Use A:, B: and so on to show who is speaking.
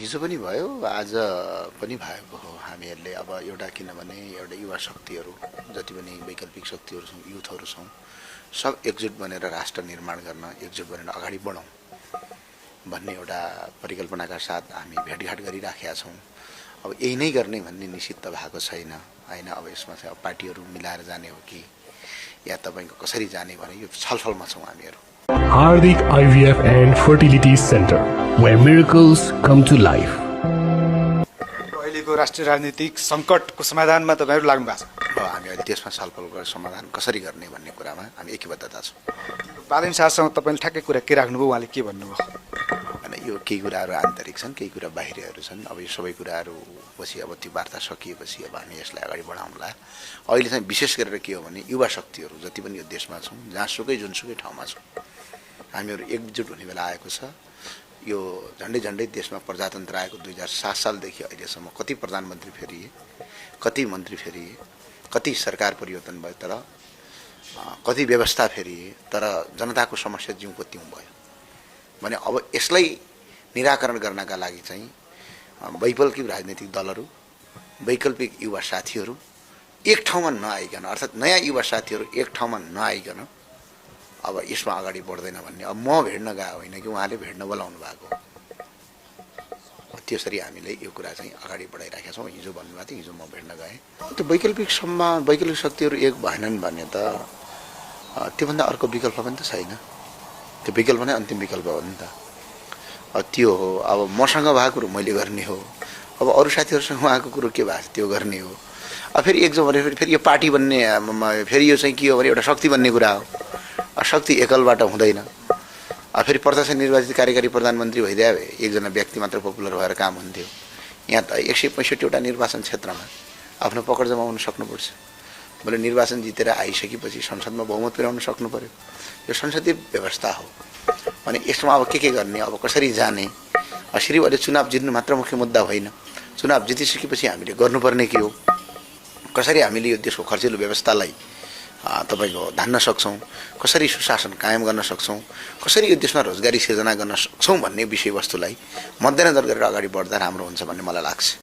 A: हिजो पनि भयो, आज पनि भएको हो। हामीहरूले अब एउटा किनभने एउटा युवा शक्तिहरू जति पनि वैकल्पिक शक्तिहरू छौँ, युथहरू छौँ, सब एकजुट बनेर राष्ट्र निर्माण गर्न एकजुट बनेर अगाडि बढौँ भन्ने एउटा परिकल्पनाका साथ हामी भेटघाट गरिराखेका छौँ। अब यही नै गर्ने भन्ने निश्चित त भएको छैन हैन। अब यसमा चाहिँ पार्टीहरू मिलाएर जाने हो कि या तपाईँको कसरी जाने भने यो छलफलमा छौँ हामीहरू।
B: Hardik IVF and Fertility Center, where miracles come to life.
C: अहिलेको राष्ट्रिय राजनीतिक सङ्कटको समाधानमा तपाईँहरू लाग्नु भएको छ।
A: हामी अहिले त्यसमा छलफल गरेर समाधान कसरी गर्ने भन्ने कुरामा हामी एकबद्धता छौँ।
C: बालेन शाहसँग तपाईँले ठ्याक्कै कुरा के राख्नुभयो, उहाँले के भन्नुभयो?
A: होइन, यो केही कुराहरू आन्तरिक छन्, केही कुरा बाहिरहरू छन्। अब यो सबै कुराहरू पछि अब त्यो वार्ता सकिएपछि अब हामी यसलाई अगाडि बढाउँला। अहिले चाहिँ विशेष गरेर के हो भने युवा शक्तिहरू जति पनि यो देशमा छौँ, जहाँसुकै जुनसुकै ठाउँमा छौँ, हामीहरू एकजुट हुने बेला आएको छ। यो झन्डै देशमा प्रजातन्त्र आएको 2007 सालदेखि अहिलेसम्म कति प्रधानमन्त्री फेरिए, कति मन्त्री फेरिए, कति सरकार परिवर्तन भयो, तर कति व्यवस्था फेरिए, तर जनताको समस्या जिउँको त्यों भयो भने अब यसलाई निराकरण गर्नका लागि चाहिँ वैकल्पिक राजनीतिक दलहरू, वैकल्पिक युवा साथीहरू एक ठाउँमा नआइकन, अर्थात् नयाँ युवा साथीहरू एक ठाउँमा नआइकन अब यसमा अगाडि बढ्दैन भन्ने। अब म भेट्न गएको होइन कि उहाँले भेट्न बोलाउनु भएको। त्यसरी हामीले यो कुरा चाहिँ अगाडि बढाइराखेका छौँ। हिजो भन्नुभएको थियो, हिजो म भेट्न गएँ। त्यो वैकल्पिक शक्तिहरू एक भएनन् भने त त्योभन्दा अर्को विकल्प पनि त छैन। त्यो विकल्प नै अन्तिम विकल्प हो नि त। त्यो हो। अब मसँग भएको कुरो मैले गर्ने हो, अब अरू साथीहरूसँग उहाँको कुरो के भएको छ त्यो गर्ने हो। अब फेरि एकजना भने फेरि यो पार्टी बन्ने, फेरि यो चाहिँ के हो भने एउटा शक्ति बन्ने कुरा हो। शक्ति एकलबाट हुँदैन। फेरि प्रत्यक्ष निर्वाचित कार्यकारी प्रधानमन्त्री भइदिए एकजना व्यक्ति मात्र पपुलर भएर काम हुन्थ्यो। यहाँ त 165वटा निर्वाचन क्षेत्रमा आफ्नो पकड जमाउन सक्नुपर्छ। मैले निर्वाचन जितेर आइसकेपछि संसदमा बहुमत पुर्याउन सक्नु पर्यो। यो संसदीय व्यवस्था हो भने यसमा अब के गर्ने, अब कसरी जाने। सिर्फ अहिले चुनाव जित्नु मात्र मुख्य मुद्दा होइन। चुनाव जितिसकेपछि हामीले गर्नुपर्ने के हो, कसरी हामीले यो देशको खर्चिलो व्यवस्थालाई तपाईको धान्न सक्छौँ, कसरी सुशासन कायम गर्न सक्छौँ, कसरी यो देशमा रोजगारी सिर्जना गर्न सक्छौँ भन्ने विषयवस्तुलाई मध्यनजर गरेर अगाडि बढ्दा राम्रो हुन्छ भन्ने मलाई लाग्छ।